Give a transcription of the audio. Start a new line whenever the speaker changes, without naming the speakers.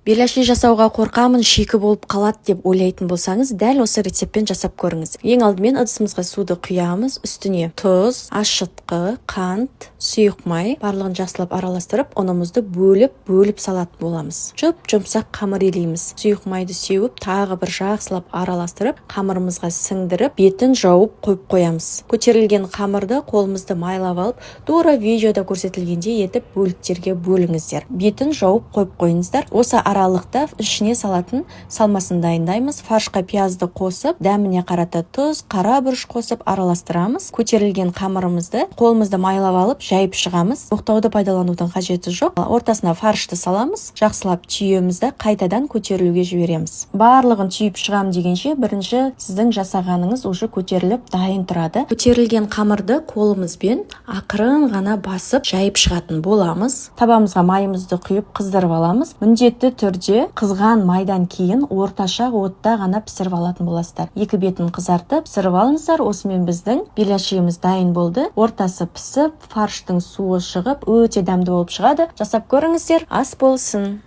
Беляши жасауға қорқамын, шикі болып қалады деп ойлайтын болсаңыз, дәл осы рецептпен жасап көріңіз. Ең алдымен ыдысымызға суды құямыз, үстіне тұз, ашытқы, қант, сұйық май, барлығын жақсылап араластырып, ұнымызды бөліп бөліп салатын боламыз. жұп жұмсақ қамыр илейміз. Сұйық майды сеуіп, тағы бір жақсылап араластырып, қамырымызға сіңдіріп, бетін жауып қойып қоямыз. Көтерілген қамырды қолымызды майлап алып, тура видеода көрсетілгендей етіп бөліктерге бөліңіздер, бетін жауып қойып қойыңыздар. Осы аралықта ішіне салатын салмасын дайындаймыз. Фаршқа пиязды қосып, дәміне қарата тұз, қара бұрыш қосып араластырамыз. Көтерілген қамырымызды қолымызды майлап алып, жайып шығамыз. Оқтауды пайдаланудың қажеті жоқ. Ортасына фаршты саламыз, жақсылап түйеміз да, қайтадан көтерілуге жібереміз. Барлығын түйіп шығам дегенше, бірінші сіздің жасағаныңыз уже көтеріліп, дайын тұрады. Көтерілген қамырды қолымызбен ақырын ғана басып, жайып шығатын боламыз. Табамызға майымызды құйып, қыздырып аламыз. Міндетті түрде қызған майдан кейін орташа отта ғана пісіріп алатын боласыздар. Екі бетін қызартып, пісіріп алыңыздар. Осымен біздің беляшиіміз дайын болды. Ортасы пісіп, фарштың суы шығып, өте дәмді болып шығады. Жасап көріңіздер, ас болсын!